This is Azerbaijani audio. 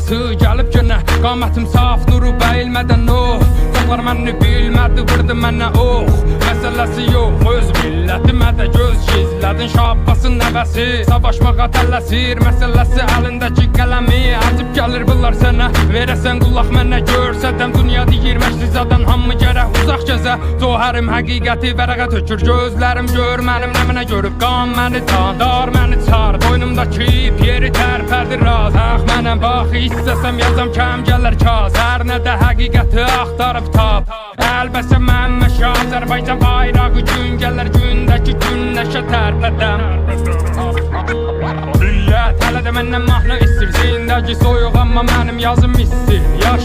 balası gəlib yenə. Qamətim saf, nuru bəyilmədən oh. Çoxlar məni bilmədi, vurdu mənə ox. Məsələsi yox, öz millətimə də göz gizlədin. Şah Abbasın nəvəsi savaşmağa tələsir. Məsələsi əlindəki qələmi. Acıb gəlir bunlar sənə. Verəsən qulaq mənə, görsədəm. Dünya deyir məşrizadan hamı gərək uzaq gəzə. Cəvhərim həqiqəti vərəqə tökür. Gözlərim gör mənim nə mənə görüb. Qan məni tan, dar məni çar. Boynumdakı ip yeri tərpədir raz. Haq mənəm bax, istəsəm yazam, kəm gələr kaz. Hər nə də həqiqəti axtarıb tap. Əlbəsə mən məşə Azərbaycan bayrağı gün gələr gündəki günəşə tərpədəm. Millət hələ də məndən mahnı istəyir. Zindagi soyuq, amma mənim yazım isti. Yaşa.